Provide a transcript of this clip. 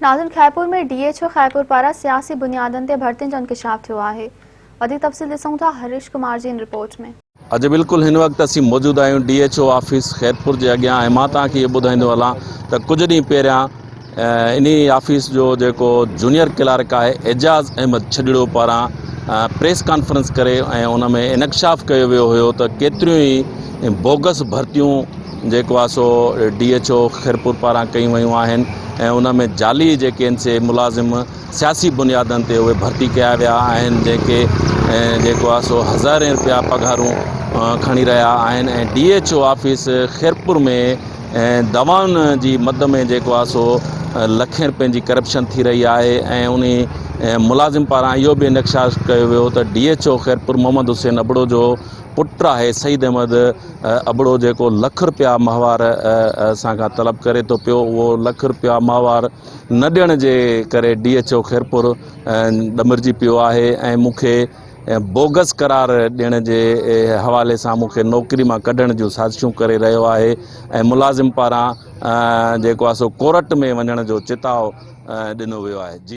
ناظم Khairpur ۾ D H O Khairpur پاران سياسي بنيادن تي ڀرتين جو انڪشاف ٿيو آهي. وڌيڪ تفصيل ڏسون ٿا هريش ڪمار جي هن رپورٽ ۾. اڄ بلڪل هن وقت اسين موجود آهيون D H O office Khairpur جي اڳيان ۽ مان توهان کي اهو ٻڌائيندو هلان ته ڪجهه ڏينهن پهريان انهي آفيس جو جيڪو جونيئر ڪلارڪ آهي اعجاز احمد ڇڄڙو پاران پريس ڪانفرنس ڪري ۽ ان ۾ انڪشاف ڪيو ويو هيو ته ڪيتريون ئي بوگس ڀرتيون جيڪو آهي سو ڊي ايڇ او خيرپور پاران ڪيون ويون آهن ۽ ان ۾ جعلي جيڪي آهن سي ملازم سياسي بنيادن تي اهي ڀرتي ڪيا ويا آهن جنهن کي جيڪو آهي سو هزارين روپيا پگهارون کڻي رهيا آهن ۽ D H O office Khairpur ۾ دوائن جي مد ۾ جيڪو آهي سو لکين روپين جي ڪرپشن ٿي رهي آهي ۽ انهي ملازم پاران اهو به نقشا ڪيو ويو ته D H O Khairpur Muhammad Hussain Abro جو پٽ آهي سعيد احمد ابڙو جيڪو لک رپيا ماهوار اسان کان طلب ڪري ٿو پيو اهو لک رپيا ماهوار نه ڏيڻ جي ڪري ڊي ايڇ او خيرپور ڏمرجي پيو آهي ۽ مون کي بوگس قرار ڏيڻ جي حوالي سان مون کي نوڪري مان ڪڍڻ جون سازشون ڪري رهيو آهي ۽ ملازم پاران جيڪو آهي سو ڪورٽ ۾ وڃڻ جو چتاء ڏنو ويو آهي.